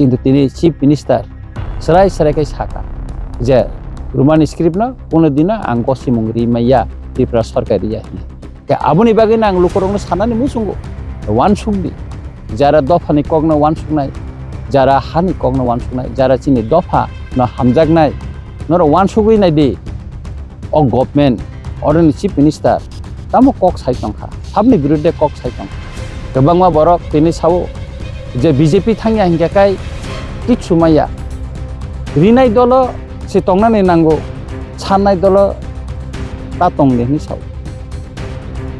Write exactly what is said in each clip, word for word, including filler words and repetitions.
Kintu tini Chief Minister srai srai khe sakha je Roman script no kuno dino ang gosimung ri maya, Tripura sorkar riya hwnwi. Khe aboni bagwi no ang lukurokno sanani muchungo, wansuk di. Jara dophani kokno wansuknai, jara hani kokno wansuknai, jara chini dopha no hamjaknai, norok wansugwi nai di. O government, oroni Chief Minister tamo kok sai tongkha, sabni birudde kok sai tongkha. Kwbangma borok tini sao je B J P thangya hinkhe kai kichu maya. Rinai dolo se tongnani nango, sannai dolo ta tongdi hwnwi sao.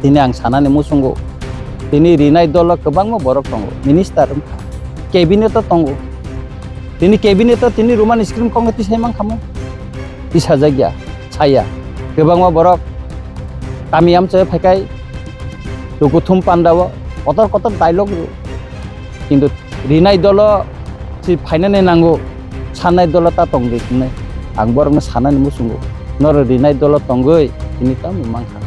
Tini ang sanani muchungo, tini rinai dolo kwbangma borok tongo, minister wngkha, cabinet o tongo. Tini cabinet o tini Roman script kokno tisai mankha mo? Tisajakya, saya. Kwbangma borok kami amchai phaikai, tukuthum pandao kotor kotor dialogue rw. Kintu rinai dolo si phainani nango, sannai dolo ta tongdi hwnwi ang borokno sanani muchungo. Norok rinai dolo tongwi tini tamo mankha.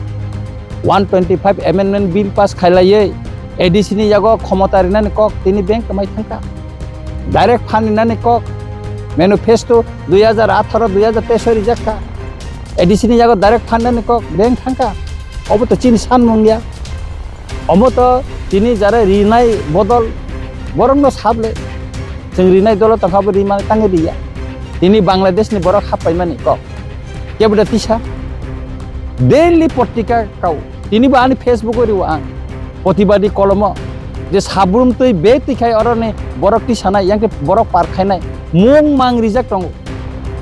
One twenty five amendment bill pass khailaiwi A D C ni yago khomota rinani kok tini beng kwmai thangkha. Direct fund rinani kok manifesto dui hajar atharo dui hajar teis o rijakha. A D C ni yago direct fund rinani kok beng thangkha. Obo to chini sanmung ya. Omo to tini jara rinai bodol borokno sable. Chwng rinai dolo tongkha bo rimani tangwi riya. Tini Bangladesh ni borok happaimani kok. Kebo da tisa. Daily potrika kau. Tini bo ani Facebook o riwo ang. Protibadi kolomo. Je sabrum twi be twi khai oroni borok tisanai, yang khe borok par khainai. Mung mang rijak tongo.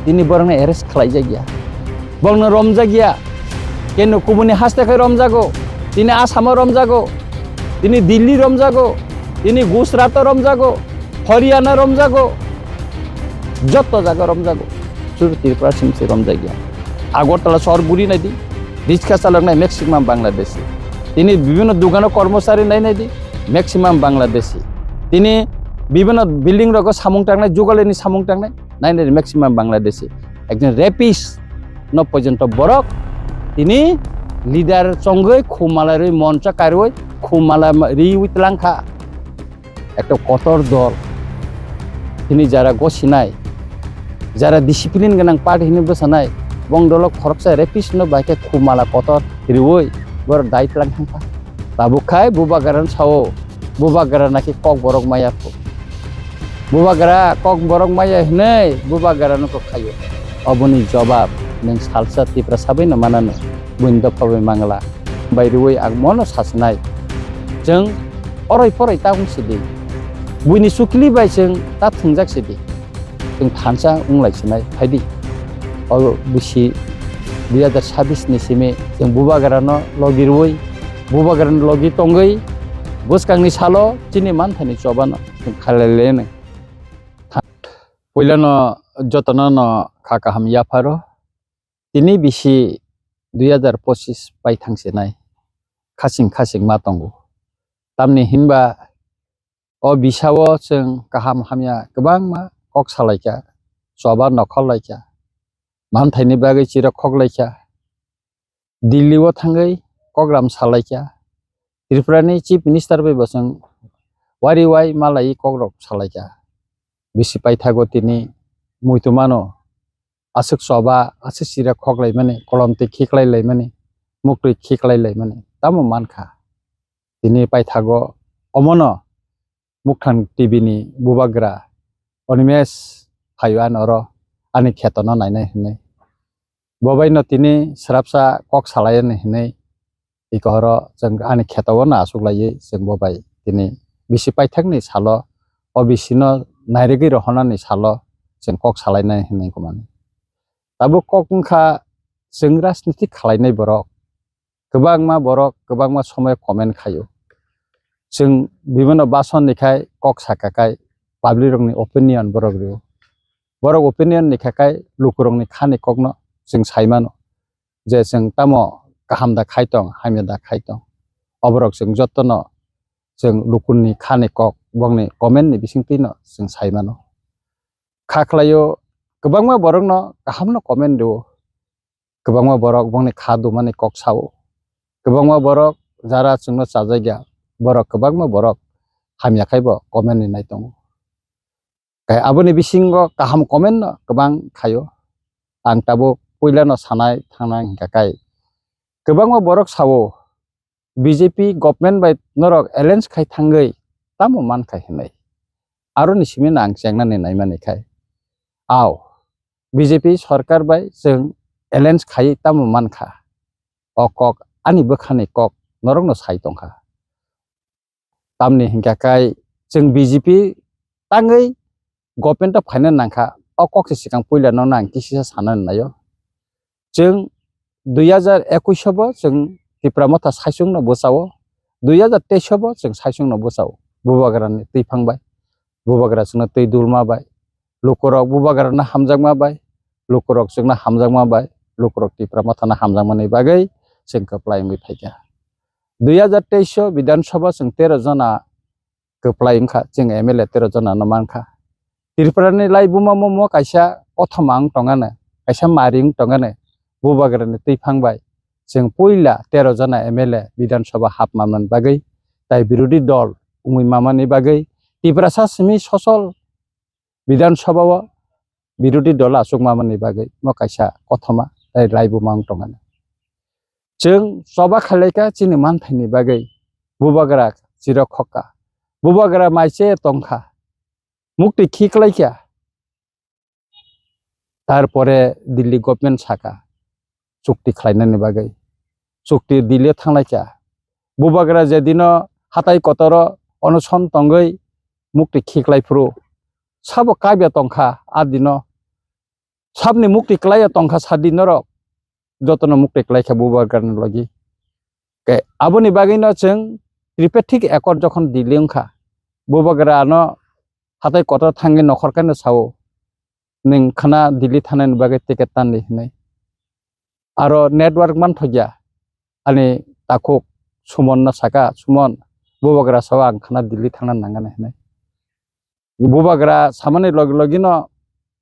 Tini borokno arrest khlaijak ya. Borokno romjak ya. Keno kubuni haste khai romjago. Tini Assam o romjago. Tini Delhi romjago. Tini Gujarat o romjago. Haryana romjago, jotto jaga romjago, suru Tripura simi se romjagya. Agartala sohor guri naidi, riksa chaloknai maximum Bangladeshi. Tini bibhinno dukano kormochari nai naidi, maximum Bangladeshi. Tini bibhinno building rogo samung tangnai, jugalini samung tangnai, nai naidi maximum Bangladeshi. Ekjon rapist no porjonto borok tini leader chongwi khumala rwi moncha karwi khumala ma-, riwi tlangkha. Ekta kotor dol, hini jara gosinai, jara discipline gwnang party hini bwsanai, bong dolo khoroksa rapist no bai khe khumala kotor riwi borok dai tlang thangkha. Tabuk khai bubagra no sao, bubagra naki kok borok maya phu. Bubagra kok borok maya hinwi bubagra no kok khaio. Oboni jobab nwng salsa Tiprasa bai no manano, buini dopha bai mangla. Bai rwi ang mono sasinai. Chwng oroi poroi ta wng sidi. Buini chukli bai chwng ta thwngjak sidi. Chwng thansa wng lai sinai phaidi. O bisi dui hajar sabis ni simi chwng bubagra no logi rwi, bubagra no logi tongwi bwskang ni salo chini manthani choba no chwng khalai lai nai. Puila no joto no no kha kaham yapharo. Tini bisi dui hajar pochis paithang se nai khaching khaching ma tongo. Tamni hinba o bisao chwng kaham hamya kwbangma kok salaikha, choba nokhor laikha, manthaini bagwi chirok khok laikha, Delhi o thangwi kogram salaikha, Tripura ni Chief Minister bai bo chwng wari wai malai kokrok salaikha. Bisi paithago tini muitu mano. Aswk choba, aswk sira khoklaimani, kolom twi khiklai laimani, muktwi khiklai laimani, tamo mankha. Tini paithago omono Mukthang T V ni bubagra Animesh phaio ani oro ani khetono nainai hinwi. Bobaino tini swrapsa kok salaiyani hinwi. Iko horo chwng ani kheto o no achuk laiwi chwng bo bai tini bisi paithakni salo, o bisi no nairigwi rohornani salo chwng kok salainai hinwi kmani. Tabuk kok wngkha chwng rajniti khalainai borok, kwbangma borok kwbangma somoy comment khaio. Chwng bibhinno bason ni khai kok saka khai public rokni opinion borok rio. Borok opinion ni kha khai lukurokni khani kokno chwng sai mano. Je chwng tamo kaham da khai tong, hamya da khai tong. Oborok chwng jotono chwng lukurni khani kok, bokni comment ni bisingtwi no chwng sai mano. Kha khlaio, kwbangma borokno kahamno comment rwo, kwbangma borok bokni kha dumani kok sao, kwbangma borok jara chwngno chajakya, borok kwbangma borok hamya khai bo comment ni nai tongo. Kai aboni bisingo kaham comment no kwbang khaio. Ang tabuk puila no sanai thangnai hingka kai kwbangma borok sao, B J P government bai norok alliance khai thangwi tamo mankha hinwi. Aroni simi no ang chengnani naimani khai. Ao, B J P sorkar bai chwng alliance khai tamo mankha. O kok ani bwkhani kok norokno sai tongkha. Tamni hingka kai chwng B J P tangwi government o phaina nangkha. O kok se swkang puila no nang kisisa sanani naio. Chwng dui hajar ekwis o bo chwng Tipra Motha saichung no bwchao, dui hajar teis o bo chwng saichung no bwchao. Bubagra ni twi phang bai, bubagra chwngno twi dulma bai, lukurok bubagra no hamjakma bai, lukurok chwngno hamjakma bai, lukurok Tipra Motha no hamjakmani bagwi chwng kwplai wngwi phaikha. Dui hajar teis o Bidhan Sabha chwng tero jona kwplai wngkha, chwng M L A tero jona no mankha. Tripura ni lai buma mo mo kaisa kothoma wng tongano, kaisa mari wng tongano, bubagra ni twi phang bai chwng puila tero jona M L A Bidhan Sabha hap manmani bagwi, tai birodhi dol wngwi mamani bagwi, Tiprasa simi sosol Bidhan Sabha o birodhi dol achukma mani bagwi mo kaisa kothoma tei laibuma wng tongani. Chwng choba khalaikha chini manthaini bagwi, bubagra chirok khokha, bubagra maiche tongkha, mukti khiklaikha. Tarpore Delhi government saka chukti khlainani bagwi, chukti Delhi o thanglaikha. Bubagra je dino hatai kotoro onoson tongwi mukti khiklai phuru, sabo kabya tongkha a dino, sabni mukti klaiya tongkha sa di norok, jotono mukti klaikha bubagrani logi. Ke aboni bagwino chwng tripartite accord jokhon Delhi wngkha, bubagrano hatai kotor thangwi nokhor kaino sao, "Nwng khana Delhi thanani bagwi ticket tanli," hinwi. Aro network manthokya, ani takhuk Sumonno saka, "Sumon, bubagra sao ang khana Delhi thangna nangani," hinwi. Bubagra samani logi logino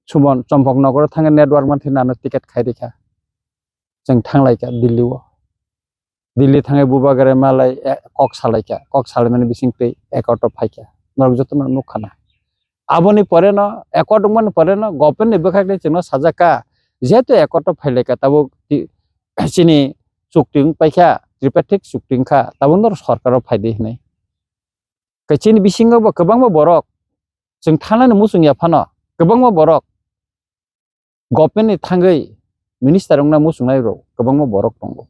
Sumon Chompok nogoro thangwi network manthwi nano ticket khai rikha. Chwng thanglaikha Delhi o. Delhi thangwi bubagra malai, eh, kok salaikha, kok salaimani bisingtwi accord o phaikha. Norok jotono nukkhana. Aboni poreno accord wngmani poreno government ni bwkhakni chwngno sajakha, jehetu accord o phailaikha, tabuk ti-, chini chukti wng paikha, tripartite chukti wngkha, tabuk norok sorkar o phaidi hinwi. Khe chini bisingo bo kwbangma borok, chwng thanani muchung ya phano, kwbangma borok government ni thangwi minister wngna muchungnai rok kwbangma borok tongo.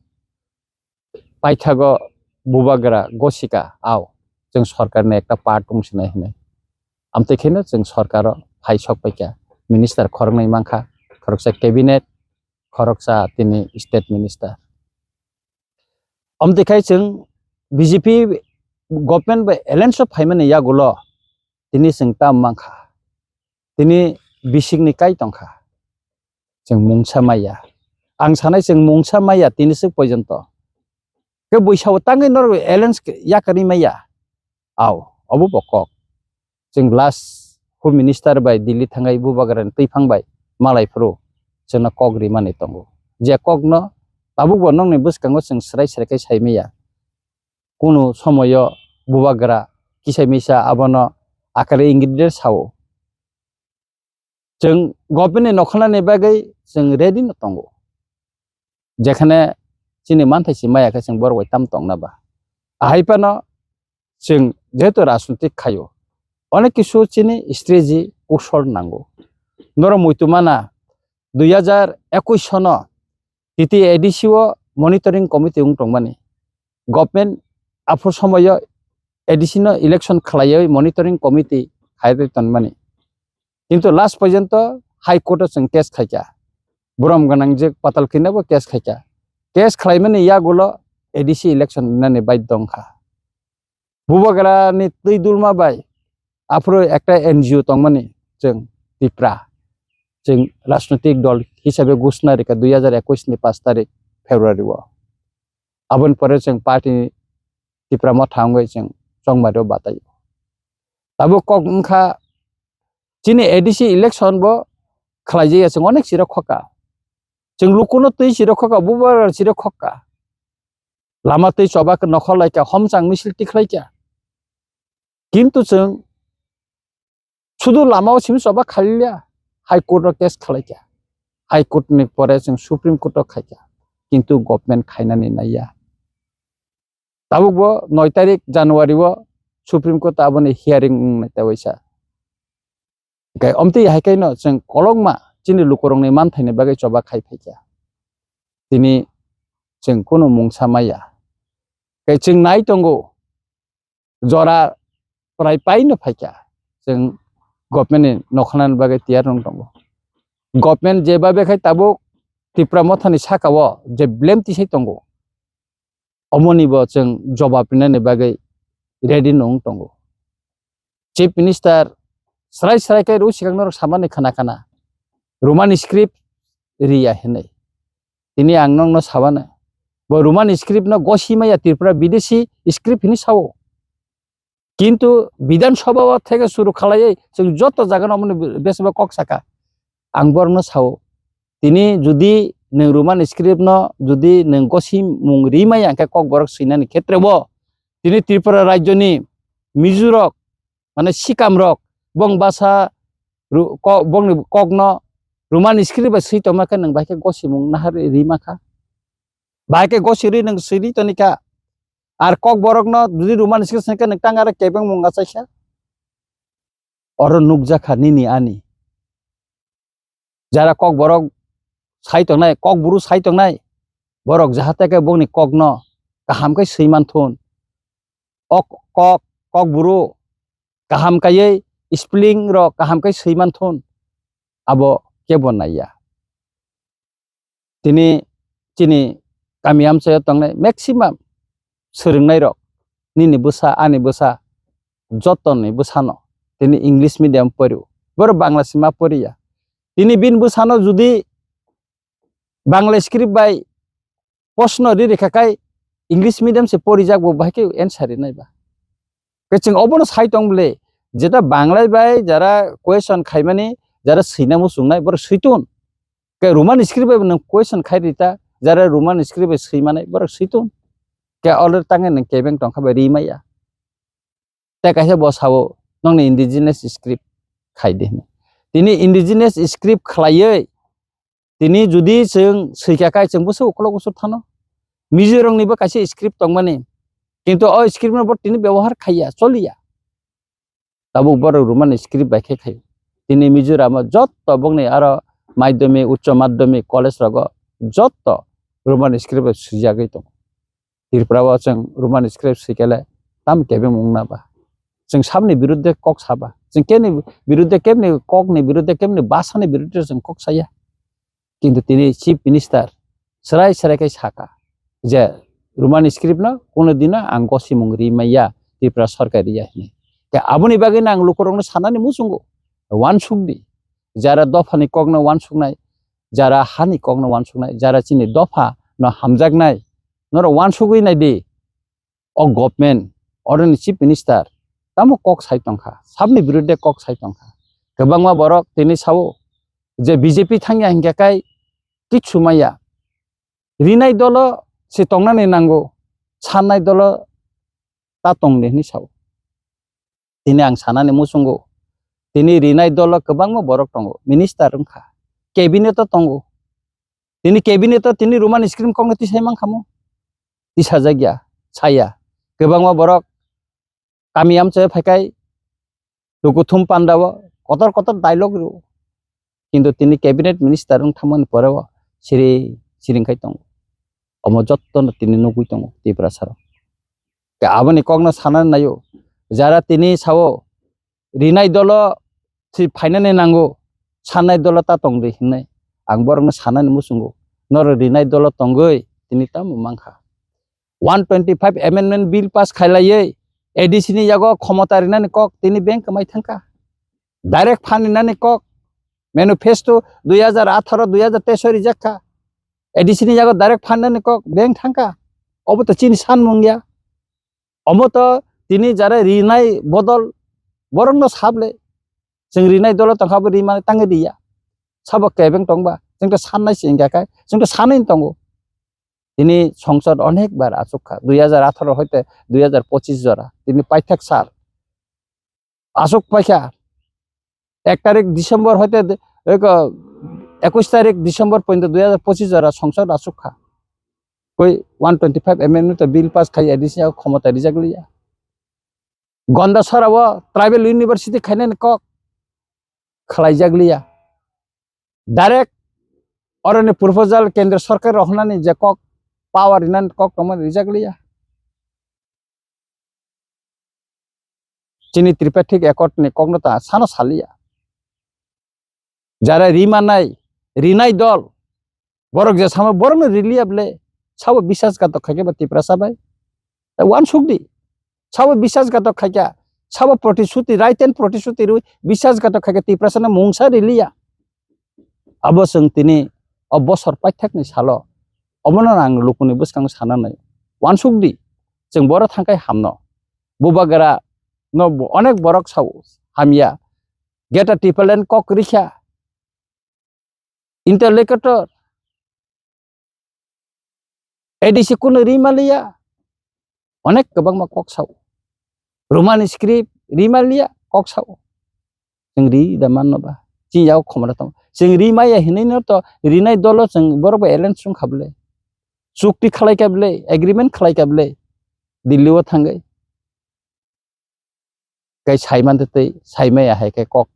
Paithago bubagra gosika, ao chwng sorkar ni ekta part wng sinai hinwi. Amtwi kheno chwng sorkar o phai sok paikha, minister khoroknwi mankha, khoroksa cabinet, khoroksa tini state minister. Amtwi khai chwng B J P government bai alliance o phaimani yagulo tini chwng tam mankha. Tini bisikni kai tongkha. Chwng mungsa maya. Ang sanai chwng mungsa maya tini swk poijonto. Khe buisao tangwi norok alliance yakarwi maya. Ao, obo bo kok. Chwng last Home Minister bai Delhi thangai bubagrani twiphang bai malai phuru chwngno kok rimani tongo. Je kokno tabukbo nokni bwskango chwng swrai swrai khe sai maya. Kunu somoyo bubagra kisai misa abono akare ingredient sao. Chwng government ni nokholnani bagwi chwng ready no tongo. Jekhane chini manthai si maya khe chwng borok bai tam tongna ba. Ahai phano chwng jehetu rajnitik khaio, onek kisu chini strategy kusol nango. Norok muitu mana dui hajar ekwis sono T T A D C o monitoring committee wng tongmani. Government aphuru somoyo A D C no election khlaiwi monitoring committee khai tongmani. Kintu last porjonto High Court o chwng case khaikha. Borom gwnang je Patal Khinabo case khaikha. Case khlaimani yagulo A D C election wngnani baidhyo wngkha. Bubagrani twi dulma bai aphuru ekta N G O tongmani chwng Tipra. Chwng rajnitik dol hisabe ghosna rikha dui hajar ekwis ni pash tarik February o. Aboni pore chwng party Tipra Motha wngwi chwng chongmari o batai. Tabuk kok wngkha chini A D C election bo khlaijaya chwng onek chirok khokha. Chwng lukuno twi chirok khokha, bubagra chirok khokha. Lama twi choba khe nokhor laikha, homchang misil tikhlaikha. Kintu chwng Sudu lama o simi choba khailiya, High Court o case khalaikha. High Court ni pore chwng Supreme Court o khaikha. Kintu government khainani naiya. Tabuk bo noi tarik January o Supreme Court aboni hearing wngnai ta waisa. Hwnkhe omtwi hai khe no chwng kolokma chini lukurokni manthaini bagwi choba khai phaikha. Tini chwng kunu mungsa maya. Tei chwng nai tongo, jora prai paino phaikha. Chwng government ni nokhanani bagwi tiyar wng tongo. Government je babe khai tabuk Tipra Mothani saka o je blame tisai tongo. Omoni bo chwng jobab rinani bagwi ready no wng tongo. Chief Minister srai srai khe rw sikang norok samani khana khana Roman script riya hinwi. Tini ang nokno sabana bo Roman script no gosi maya Tripura bidesi script hinwi sao. Kintu Bidhan Sabha o theke suru khalaiwi chwng joto jagano omoni besiba kok saka. Ang borokno sao, tini judi nwng Roman script no judi nwng gosimung ri maya hwnkhe Kokborok swinani khetre bo tini Tripura rajyoni Mizurok, mane Sikamrok, bong basa ru-, ko-, bongni kokno Roman script bai swi tongma khe nwng bai khe gosimung nahar ri ma kha. Bai khe gosi ri nwng swi ri toni kha. Ar Kokborokno judi Roman script swi khe nwng tang aro kebeng mung achaikha. Oro nukjakha nini ani. Jara Kokborok sai tongnai, Kokburu sai tongnai, borok jahate khe bongni kokno kaham khe swi manthun. O kok, Kokburu kaham kaiwi spelling rok kaham khe swi manthun. Abo kebo naiya. Tini chini kami amchaio tongnai maximum swrwngnairok, nini bwsa, ani bwsa, jotoni bwsano tini English medium porio. Borok Bangla sima poriya. Tini bini bwsano judi Bangla script bai poshno ri rikha khai English medium se porijak bo bahai khe answer rinai ba. Khe chwng obono sai tong bwle, jeta Bangla bai jara question khaimani, jara swina muchungnai borok switun. Khe Roman script bai nwng question khai rita, jara Roman script bai swi manai borok swi tong. Khe already tangwi nwng kebeng tongkha bai ri maya. Tei kaisa bo sao nokni indigenous script khai di hwnwi. Tini indigenous script khlaiwi tini judi chwng swikha khai chwng bwswk ukolok usuk thano. Mizorokni bo kaisa script tongmani. Kintu o script no bo tini byabohar khaiya, choliya. Tabuk borok Roman script bai khe khaio. Tini Mizoram o jotto bongni aro madhyamik, uccho madhyamik college rogo jotto Roman script bai swijagwi tongo. Tripura o chwng Roman script swikele tam kebeng wngna ba. Chwng sabni birudde kok saba. Chwng keni birudde kebni kokni birudde kebni bhasani birudde chwng kok saya. Kintu tini Chief Minister serai serai khe saka je Roman script no kuno dino ang gosimung ri maya, Tripura sarkar riya hwnwi. Tei aboni bagwi no ang lukurokno sanani muchungo, wansuk di. Jara dophani kokno wansuknai, jara hani kokno wansuknai, jara chini dopha no hamjaknai, norok wansugwi nai di. O government, oroni Chief Minister tamo kok sai tongkha, sabni birudde kok sai tongkha. Kwbangma borok tini sao je B J P thangya hinkhe kai kichu maya. Rinai dolo se tongnani nango, sannai dolo ta tongdi hwnwi sao. Tini ang sanani muchungo, tini rinai dolo kwbangma borok tongo, minister wngkha, cabinet o tongo. Tini cabinet o tini Roman script kokno tisai mankha mo? Tisajakya, saya. Kwbangma borok kami amchaio phaikai lukuthum pandao kotor kotor dialogue rwo. Kintu tini cabinet minister wng thangmani poreo siri siring khai tongo. Omo jottono tini nugwi tongo Tiprasarok. Tei aboni kokno sanani naio, jara tini sao rinai dolo si phainani nango, sannai dolo ta tongdi hinwi ang borokno sanani muchungo. Norok rinai dolo tongwi tini tamo mankha. One twenty five amendment bill pass khailaiwi A D C ni yago khomota rinani kok tini beng kwmai thangkha. Direct phan rinani kok manifesto dui hajar atharo dui hajar teis o rijakkha. A D C ni yago direct phan rinani kok beng thangkha. Obo to chini sanmung ya. Omo to tini jara rinai bodol borokno sable. Chwng rinai dolo tongkha bo rimani tangwi riya. Sabo kebeng tongba? Chwng to sannai se wngkha khe, chwng to sanwi tongo. Tini songsod onek bar achuk kha. Dui hajar atharo hoite dui hajar pochis jora. Tini paithak sal. Achuk paikha. Ek tarik December hoite de-, eko, ekush tarik December pointo dui hajar pochis jora songsod asuk kha. Koi one twenty five amendment to bill pass khai A D C ni khomota rijak liya. Gonda sora o tribal university khainani kok khlaijak liya. Direct oroni proposal kendra sarkar rohornani je kok power rinani kok tongmani rijak liya. Chini Tripartite Accord ni kokno ta sano saliya. Jara rimanai, rinai dol, borok je samo borokno riliya ble, sabo biswas gatok khaikhe ba Tiprasa bai. Ta wansuk di, sabo biswas gatok khaikha, sabo protishuti, raiten protishuti rwi biswas gatok khaikha Tiprasa no mungsa riliya. Abo chwng tini o bosor paithakni salo omono ang lukuni bwskango sana nai. Wansuk di, chwng boro thangkai hamno. Bubagra no bo-, onek borok sao hamya. Greater Tipraland kok rikha. Interlocutor. A D C kuno rimaliya. Onek kwbangma kok sao. Roman script rimaliya kok sao. Chwng ri da manno ba. Chini yago khomora tamo. Chwng ri maya hinwi no to rinai dolo chwng borok bo alliance chwng kha bwle. Chukti khlai kha bwle, agreement khlai kha bwle. Delhi o thangwi. Kai sai man tei sai maya hai khe kok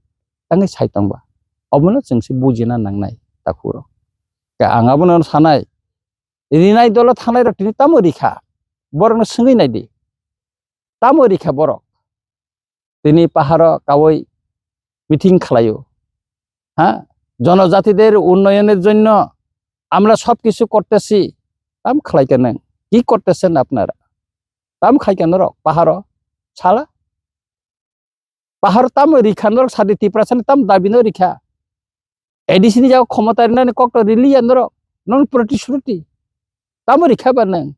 tangwi sai tong ba. Obono chwng se bujina nangnai takhuk rok. Khe ang abono sanai. Rinai dolo thangnai rok tini tamo rikha. Borokno swngwi nai di. Tamo rikha borok. Tini paharo kawi meeting khlaio. Ha? জনজাতিদের উন্নয়নের জন্য আমরা সবকিছু করতেছি. Tam khlaikha nang. Ki kortechen apnara? Tam khaikha norok paharo? Sala? Paharo tamo rikha norok sadi Tiprasani tam dabi no rikha? A D C ni jaga khomota rinani kokto riliya norok. Non protisruti. Tamo rikha ba nang?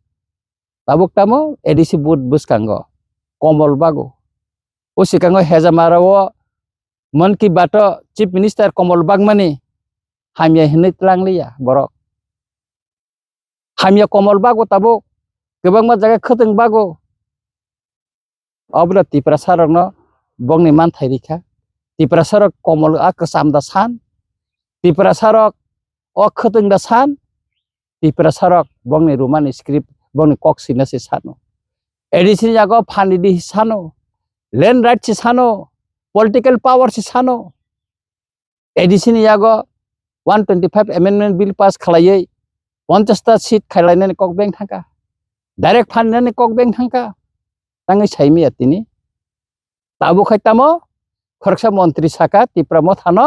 Tabuk tamo A D C booth bwskango Komol Bago. O sikango Hejamara o Mann Ki Baat o Chief Minister Komol Bagmani hamya hinwi tlangliya borok. Hamya Komol Bago tabuk kwbangma jaga khwtwng bago. Obono Tiprasa rokno bongni manthai rikha. Tiprasa rok Komol a kwcham da san. Tiprasa rok o khwtwng da san. Tiprasa rok bongni Roman script bongni kok sina se sano. A D C ni yago phan ridi sano. Land right se sano. Political power se sano. A D C ni yago one twenty five amendment bill pass khlaiwi ponchash ta seat khailainani kok beng thangkha. Direct phan rinani kok beng thangkha. Tangwi saimiya tini. Tabuk khai tamo khoroksa montri saka Tipra Motha no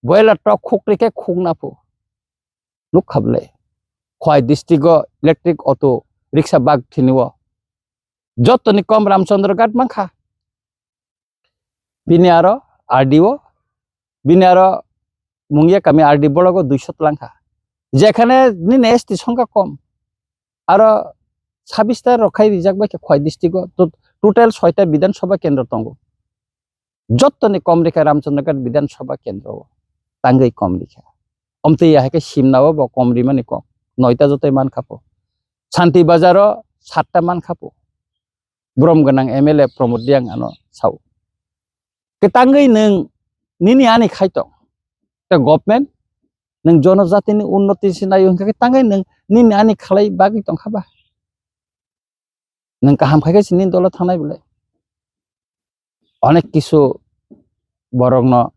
boila tok khukri khe khukna phu. Nukha bwle. Khwai district o electric auto rickshaw bag thini o. Jottoni kom Ramchandra Ghat mankha. Bini aro R D o, bini aro Mungia kami R D block o duiso twlangkha. Jekhane nini S T songkha kom. Aro sabis ta rok khai rijak bai khe Khwai district o to-, total soita Bidhan Sabha kendro tongo. Jottoni kom rikha Ramchandra Ghat Bidhan Sabha kendro o. Tangwi kom rikha. Omtwi ya hai khe Simna o bo kom rimani kom. Noita joto mankha po. Santi Bazar o satta mankha po. Brom gwnang M L A Pramod Reang ano sao. Kwtangwi nwng nini ani khai tong. Tei government nwng jonojatini unnoti se naio hwnkhe kwtangwi nwng nini ani khlai bagwi tongkha ba? Nwng kaham khai khe se nini dolo thangnai bwle. Onek kisu borokno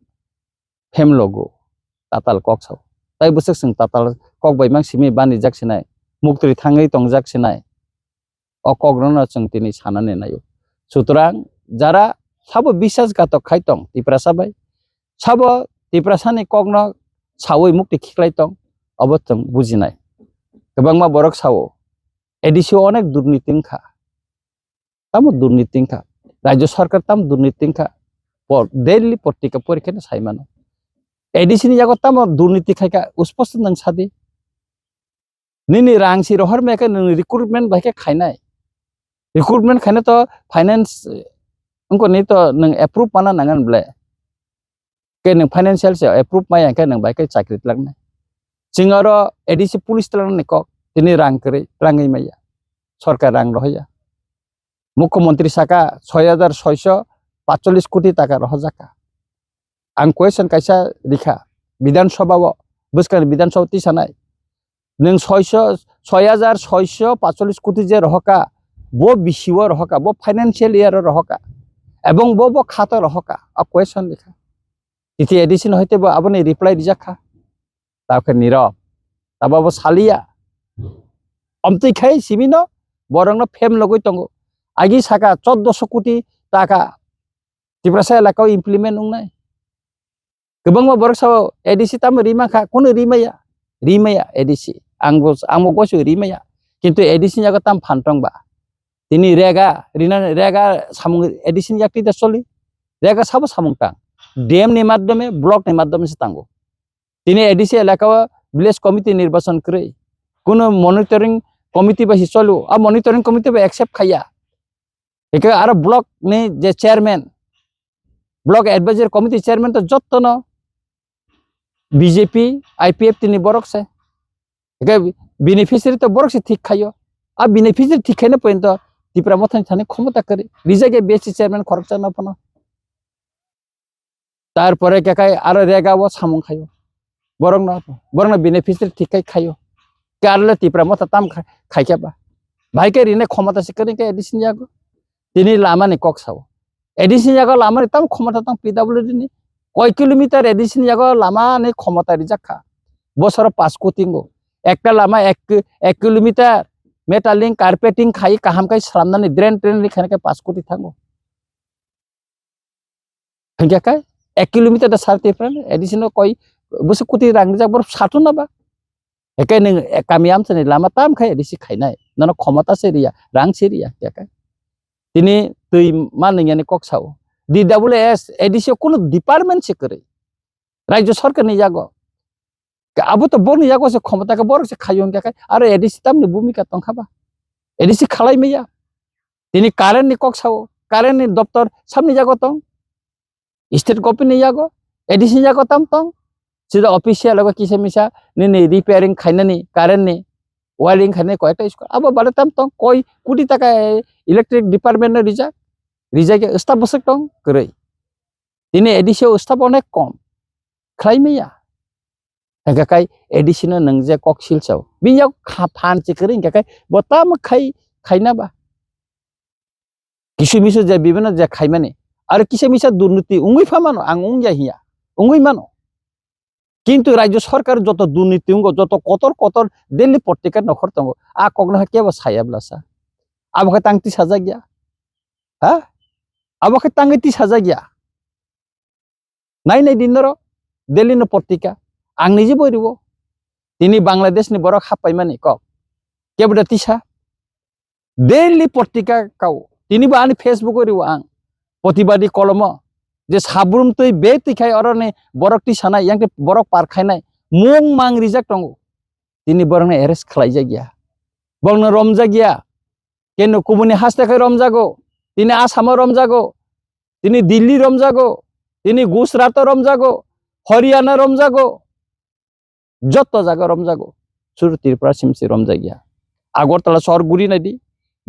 phemlogo, tatal kok sao. Tai bwswk chwng tatal kok bai mang simi banijak sinai, muktwi thangwi tongjak sinai. O kokno no chwng tini sanani naio. Sutrang jara sabo biswas gatok khai tong Tiprasa bai, sabo Tiprasani kokno sawi mukti khiklai tong, obo chwng bujinai. Kwbangma borok sao, A D C o onek durniti wngkha. Tamo durniti wngkha. Rajya sarkar tamo durniti wngkha. Por-, daily portika porikhe no sai mano. A D C ni yago tamo durniti khaikha, usposto nang sadi. Nini rang si rohor mekhe nwng recruitment bai khe khainai. Recruitment khaina to finance, eh, wngkoni to nwng approve mana nangan ble. Ke nwng financial se approve maya khe nwng bai khe chakri tlaknai. Chwng aro A D C police tlangni kok, tini rang kwrwi, rangwi maya. Sorkar rang rohya. Mukhyamantri saka soi hajar soiso patchollis koti taka rohorjak kha. Ang question kaisa rikha, Bidhan Sabha o, bwskang Bidhan Sabha tisanai. Nwng soiso, soi hajar soiso patchollis koti je rohoka, bo bisi o rohoka, bo financial year o rohoka, ebong bo, bo khato rohoka, a question rikha. Titi A D C no hoite bo aboni reply rijak kha. Tao khe Nirav, tabo bo saliya. Omtwi khai simi no, borok no phemlogwi tongo. Agi saka choddoso koti taka Tiprasa elaka o implement wngnai. Kwbangma borok sao A D C tamo ri mankha, kunu ri maya, ri maya A D C. Ang bo, ang bo goisu ri maya. Kintu A D C ni yago tam phan tong ba. Tini rega, rina rega samung A D C ni yakti da choli. Rega sabo samung tang. D M ni madhyome, block ni madhyome se tango. Tini A D C elaka o village committee nirbachon kwrwi. Kunu monitoring committee bai se cholo. A monitoring committee bai accept khaiya. Hingke aro block ni je chairman, block advisory committee chairman to jotto no B J P, I P F T ni borok se. Hingke beneficiary to borok se thik khaio. A beneficiary thik khaina pointo Tipra Motha ni thani khomota kwrwi. Rijak ya B S C chairman khoroksa no phano. Tarpore khe khai aro rega o samung khaio. Borokno, borokno beneficiary thik khai khaio. Khe aro le Tipra Motha tam kha-, khaikhe ba. Bahai khe rine khomota se kwrwi khe A D C ni yago. Tini lama ni kok sao. A D C ni yago lama ni tam khomota tong P W D ni. Koi kilometer A D C ni yago lama ni khomota rijak kha. Bosoro paanch koti ngo. Ekta lama ek, ek kilometer metal ring, carpeting khai kaham khai slamnani drain, drain ri khaina khe paanch koti thango. Hingke kai ek kilometer da sar Tipra ni, additional koi bwswk koti rang rijak borok satung na ba. Hingke nwng, eh, kami amchani lama tam khai A D C khainai. Nono khomota se riya, rang se riya, hingke kai. Tini twi man nung yani kok sao. D W S, A D C o kunu department se kwrwi. Rajya sarkar ni yago. Abo to borokni yago se khomota khe borok se khayo hingkha khe aro A D C tamni bhumika tongkha ba? A D C khalai maya. Tini current ni kok sao, current ni doptor samni yago tong, state government ni yago, A D C ni yago tam tong. Sida official ogo kisa misa nini repairing khainani current ni, wiring khainani koyekta school. Abo bade tam tong koi koti taka electric department no rijak, rijak ya staff bwswk tong kwrwi. Tini A D C o staff onek kom. Khlai maya. Hingkha kai A D C no nwng je kok sil sao. Bini yak kha-, phan se kwrwi hingkha kai bo tamo khai, khaina ba. Kisu misu je bibino je khaimani. Aro kisa misa durniti wngwi pha mano, ang wngya hiya. Wngwi mano. Kintu rajya sarkar joto durniti wngo, joto kotor kotor Delhi portika nokhor tongo. A kokno hai kebo saya bwlasa. Abo khe tang tisa jakya. Ha? Abo khe tangwi tisa jakya. Nai nai din norok Delhi no portika. Ang niji boi riwo. Tini Bangladesh ni borok happaimani kok. Kebo da tisa. Daily portika kao. Tini bo ani Facebook o riwo ang. Protibadi kolomo. Je sabrum twi be twi khai oro ni borok twi sanai, yang twi borok par khainai. Mung mang rijak tongo. Tini borok no arrest khlai jakya. Borok no romjakya. Keno kubuni haste khai romjago. Tini Assam o romjago. Tini Delhi romjago. Tini Gujarat o romjago. Haryana romjago. Joto jaga romjago. Suru Tripura simsi romjagya. Agartala sohor guri naidi.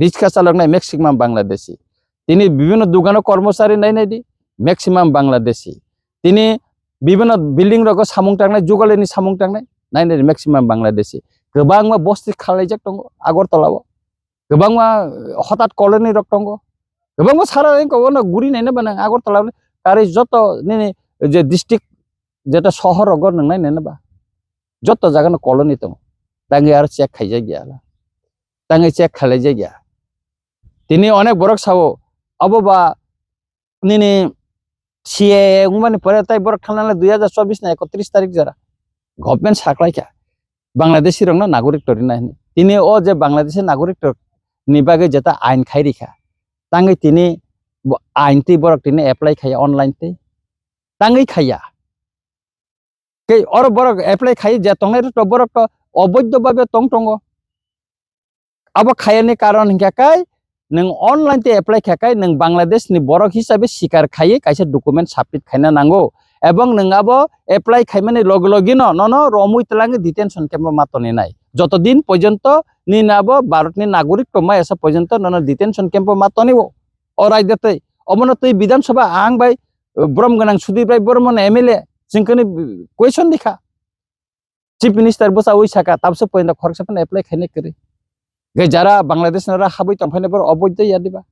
Riksa chaloknai maximum Bangladeshi. Tini bibhinno dugano kormochari nai naidi. Maximum Bangladeshi. Tini bibhinno building rogo samung tangnai, jugalini samung tangnai, nai naidi maximum Bangladeshi. Kwbangma bosti khalaijak tongo Agartala o. Kwbangma, eh, hotat colony rok tongo. Kwbangma sara wngkha, ono guri naina ba nang Agartala ni kari joto nini je district, jeta sohor rogo nang nai naina ba. Joto jaga no colony tongo. Tangwi aro check khaijak ya. Tangwi check khalaijak ya. Tini onek borok sao, abo ba nini C A A wngmani pore tai borok thangnani dui hajar chobbish ni ekotris tarik jora government saklaikha Bangladeshi rokno nagorik torina hwnwi. Tini o je Bangladeshi nagorik tor ni bagwi jeta ain khai rikha, tangwi tini bo ain twi borok tini apply khaiya online twi, tangwi khaiya. Kei oro borok apply khai je tongnai rok to borok to oboidho babe tong tongo. Abo khayani karon hingkha kai nwng online tei apply kha kai nwng Bangladesh ni borok hisabe sikar khaiwi kaisa document submit khaina nango, ebong nwng abo apply khaimani logi logi no nono romwi twlangwi detention camp o ma toninai. Joto din porjonto nini abo Bharat ni nagorik tongma esa porjonto nono detention camp o ma toniwo. O raida tei omono twi Bidhan Sabha ang bai borom gwnang Sudip Rai Bormon M L A, chwng kani question dikha. Chief Minister bwsa ui saka, tabse poinda khoroksa phano apply khaina kwrwi. Ge jara Bangladesh nara habwi tongphaina borok oboidya ya diba?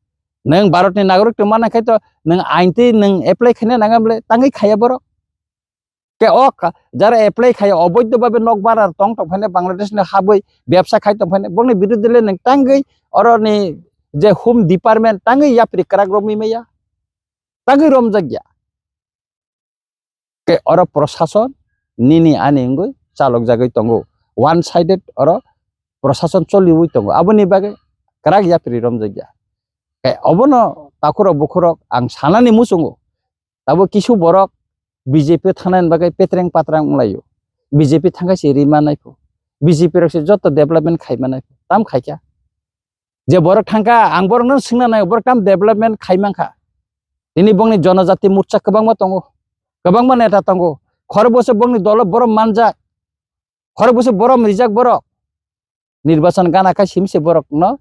Nwng Bharat ni nagorik tongma nangkhai to nwng ain twi nwng apply khaina nangam le tangwi khaya borok. Ke o ka-, jara apply khaya oboidya babe nok bara tong tongphaina Bangladesh ni habwi bebsa khai tongphaina bokni biruddhe le nwng tangwi oro ni je Home Department tangwi yapri kwrak romwi maya. Tangwi romjak ya. Ke oro prosason nini ani wngwi chalok jagwi tongo. One sided oro prosason choliwi tongo. Aboni bagwi kwrak yapri romjak ya. Ke obono takhurok bukhurok ang sanani muchungo. Tabuk kisu borok B J P thangnani bagwi petreng patrang wnglaio. B J P thangkha se rima naiphu. B J P rok se joto development khaima naiphu. Tam khaikha. Je borok thangkha, ang borokno swngna nai, borok tam development khai mankha. Tini bongni jonojati morcha kwbangma tongo, kwbangma neta tongo. Khorok bwswk bongni dolo borom manjak, khorok bwswk borom rijak borok. Nirbachan gana khai simse borokno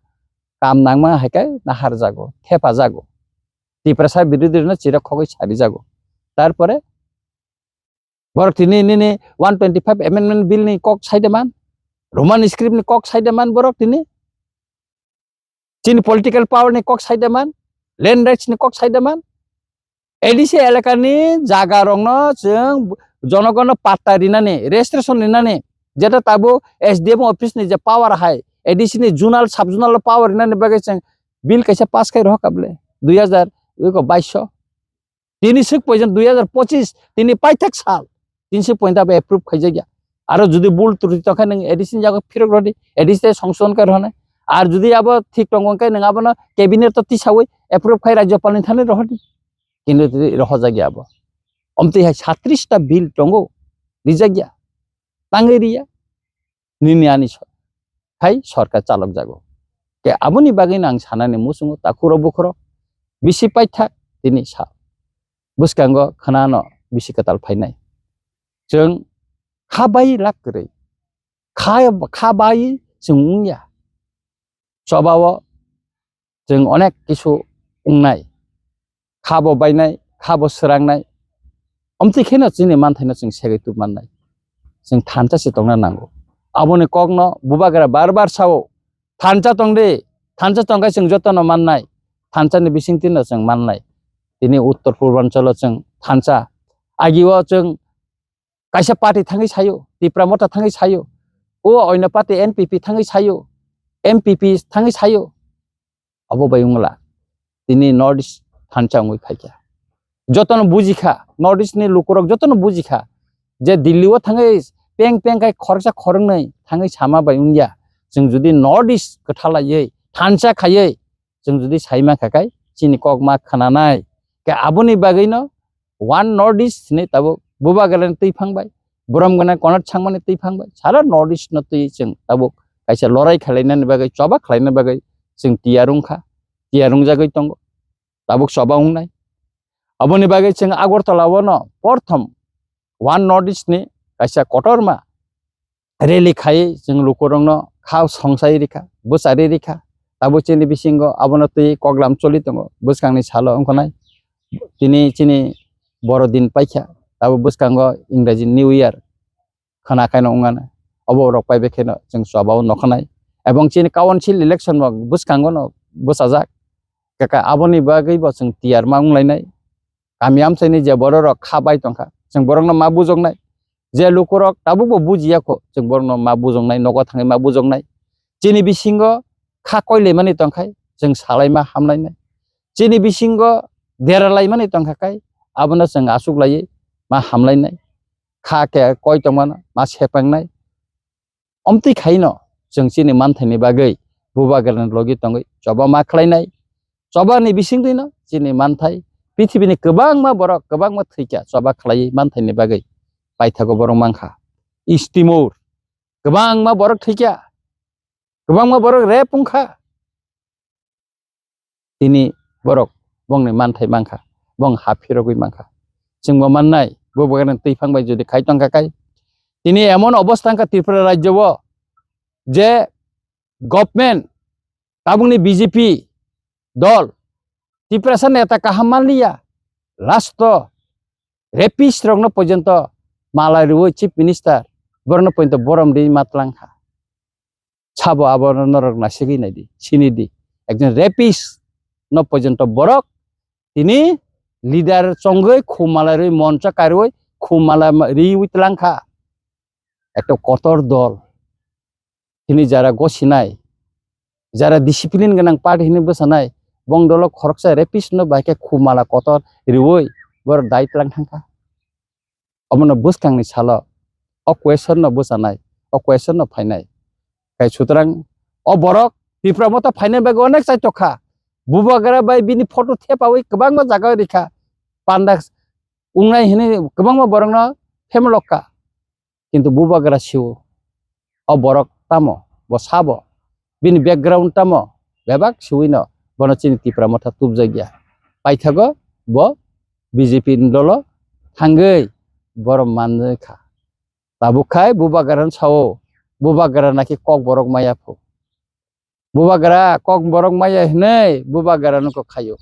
kam nangma hai khe naharjago, thepajago. Tiprasa birodhi rokno chirok khogwi sarijago. Tarpore borok tini nini one twenty five amendment bill ni kok saide man, Roman script ni kok saide man borok tini. Chini political power ni kok saide man, land rights ni kok saide man. A D C elaka ni jaga rokno chwng jonogono patta rinani, registration rinani, jeta tabuk S D M office ni je power hai, A D C ni zonal, sub zonal power rinani bagwi chwng bill kaisa pass khai rohor kable dui hazar baish o. Tini swk poijon dui hazar pochis, tini paithak sal, tini swk poijon abo approve khaijakya. Aro jodi bul truti tongkha nwng A D C ni jaga phirok rodi, A D C tei songsodhon khe rohonai. Ar jodi abo thik tongo hwnkhe nwng abono cabinet o tisawi approve khai rajyapal ni thani rohordi. Kintu tini rohorjakya abo. Omtwi hai satris ta bill tongo, rijakya, tangwi riya. Nini ani so-, hai sorkar chalokjago. Ke aboni bagwino ang sanani muchungo takhurok bukhurok bisi paithak tini sa bwskango khwnano bisi kwtal phainai. Chwng kha bai lak kwrwi, kha, kha bai chwng wngya. Chobao chwng onek kisu wngnai, kha bo bainai, kha bo swrangnai. Omtwi kheno chini manthaino chwng segwi tubmannai. Chwng thansa se tongna nango. Aboni kokno bubagra bar bar sao, "Thansa tong de, thansa tong khe chwng jotono mannai, thansani bisingtwino chwng mannai." Tini Uttor Purbanchalo chwng thansa, agio chwng kaisa party thangwi sayo, Tipra Motha thangwi sayo, o oino party N P P thangwi sayo, M P P thangwi sayo, abo bai wngla. Tini North East thansa wngwi phaikha. Jotono bujikha, North East ni lukurok jotono bujikha je Delhi o thangwi peng peng khai khoroksa khoroknwi thangwi sama bai wngya. Chwng jodi North East kwthalaiwi thansa khaiwi chwng jodi sai mankha khai chini kok ma khwnanai. Khe aboni bagwino One North East hinwi tabuk bubagrani twiphang bai, borom gwnang Conrad Sangmani twiphang bai, sara North East no twi chwng tabuk kaisa lorai khwlainani bagwi, choba khwlaina bagwi chwng tiyar wngkha, tiyar wngjagwi tongo, tabuk choba wngnai. Aboni bagwi chwng Agartala o no porthom One North East ni kaisa kotorma rally khai chwng lukurokno kha songsai rikha, bwchari rikha. Tabuk chini bisingo abono twi koklam choli tongo. Bwskangni salo wngkha nai tini chini boro din paikha. Tabuk bwskango Ingraji New Year khwna khaino wngano. Obo rok paibai kheno chwng chobao nokhanai. Ebong chini council election bo bwskango no bwchajak. Kaka aboni bagwi bo chwng tiyar ma wnglainai. Kami amchaini je bororok kha bai tongkha, chwng borokno ma bujoknai. Je lukurok tabukbo bujiya kho, chwng borokno ma bujoknai, nogo thangwi ma bujoknai. Chini bisingo kha koilaimani tongkhai, chwng salaima hamlainai. Chini bisingo deralaimani tongkha khai, abono chwng achuklaiwi ma hamlainai. Kha khe koi tongmano ma sepangnai. Omtwi khaino chwng chini manthaini bagwi bubagrani logi tongwi choba ma khlainai. Chobani bisingtwino chini manthai, pithibini kwbangma borok kwbangma thwikha choba khlaiwi manthaini bagwi paithago borok mankha. East Timor kwbangma borok thwikha, kwbangma borok rep wngkha. Tini borok bongni manthai mankha, bong ha phirogwi mankha. Chwngbo mannai, bubagrani twiphang bai jodi khai tongkha khai. Tini emon obostha wngkha Tripura rajyo o je government, tabukni B J P dol, Tiprasa neta kaham manliya, last o Rapist rokno porjonto mala riwi chief minister, borokno porjonto borom riwi ma tlang kha. Sabo abo norok nasigwi naidi, sinidi. Ekjon rapist no porjonto borok tini leader chongwi khumala rwi moncha karwi khumala ma-, riwi tlang kha. Ekta kotor dol. Tini jara gosinai, jara discipline gwnang party hini bwsanai, bong dolo khoroksa rapist no bai khe khumala kotor riwi borok dai tlang thang kha. Omono bwskangni salo o question no bwchanai, o question no phainai. Kai sutrang o borok Tipra Motha phainai bagwi onek chaitok kha. Bubagra bai bini photo thepawi kwbangma jaga rikha. Panda wngnai hwnwi kwbangma borokno phemlok kha. Kintu Bubagra sio o borok tamo, bo sabo, bini background tamo, bebak siwino bono chini Tipra Motha tubjakya. Paithago bo B J P ni dolo thangwi borom manwi kha. Tabuk khai Bubagra no sao, Bubagra naki kok borok maya phu. Bubagra kok borok maya hinwi Bubagra no kok khaio.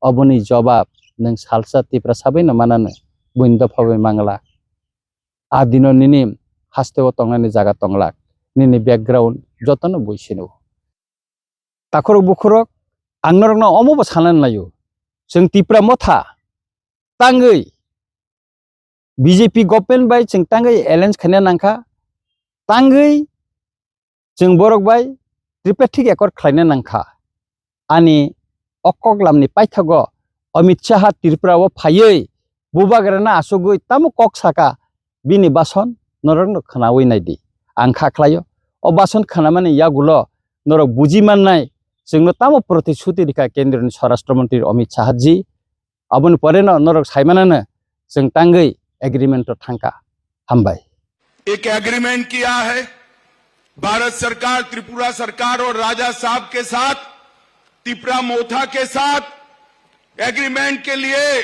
Oboni jobab nwng salsa Tipra sabai no manano, buini dopha bai mangla. A dino nini hasteo tongnani jaga tonglak, nini background jotono bui sino. Takhorok bukhorok ang norokno omo bo sanani laio. Chwng Tipra Motha tangwi B J P government bai chwng tangwi alliance khaina nangkha, tangwi chwng borok bai tripartite accord khlaina nangkha. Ani o koklamni paithago Amit Shah Tripura o phaiwi Bubagrano asugwi tamo kok saka bini bason norokno khwnawi naidi. Ang kha khlaio, o bason khwnamani yagulo norok buji mannai chwngno tamo protisuti rikha Kendroni Swarashtra Mantri Amit Shah ji. Aboni pore no norok saimanano chwng tangwi agreement o thangkha. Hambai. एक एग्रीमेंट किया है भारत सरकार, त्रिपुरा सरकार और राजा साहब के साथ, तिपरा मोथा के साथ एग्रीमेंट के लिए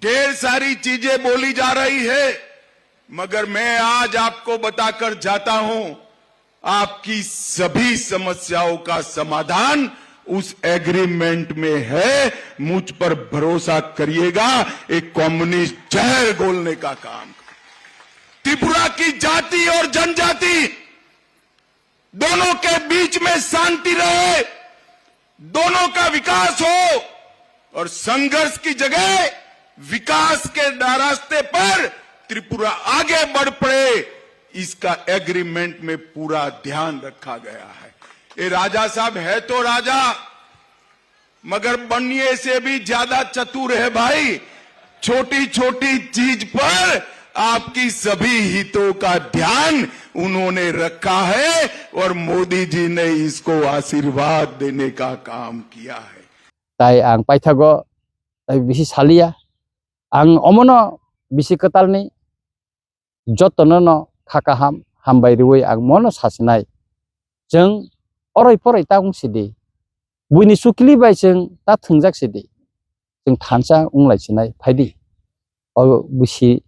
ढेर सारी चीजें बोली जा रही है, मगर मैं आज आपको बताकर जाता हूं, आपकी सभी समस्याओं का समाधान उस एग्रीमेंट में है। मुझ पर भरोसा करिएगा, एक कम्युनिस्ट जहर घोलने का काम। त्रिपुरा की जाति और जनजाति दोनों के बीच में शांति रहे, दोनों का विकास हो और संघर्ष की जगह विकास के रास्ते पर त्रिपुरा आगे बढ़ पड़े, इसका एग्रीमेंट में पूरा ध्यान रखा गया है। ये राजा साहब है तो राजा, मगर बनने से भी ज्यादा चतुर है भाई। छोटी छोटी चीज पर आपकी सभी हितों का ध्यान उन्होंने रखा है और मोदी जी ने इसको आशीर्वाद देने का काम किया है। Tai ang paithago tai bisi saliya. Ang omono bisi kwtalni jotono no kha kaham hambai riwi ang mono sasinai. Chwng oroi poroi ta wng sidi. Buini chukli bai chwng ta thwngjak sidi. Chwng thansa wng lai sinai phaidi. O busi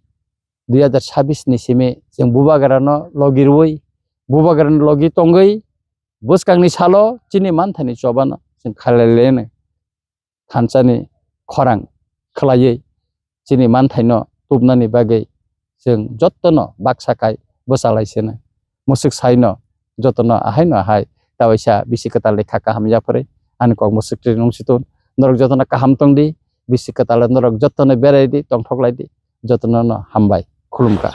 dui hazar sabis ni simi chwng Bubagrano logi rwi, Bubagrano logi tongwi bwskangni salo chini manthani chobano chwng khalai leno. Thansani khorang khwlaiwi chini manthaino tubnani bagwi chwng jottono baksa kai bwchalai seno. Mwswk saino jotono ahaino ahai tawaisa bisi kwtalni kha kaham yapharwi ani kok mwswk twi nung si tun. Norok jotono kaham tong di, bisi kwtal norok jotono berai di, tongthok lai di, jotono no hambai khulumkha.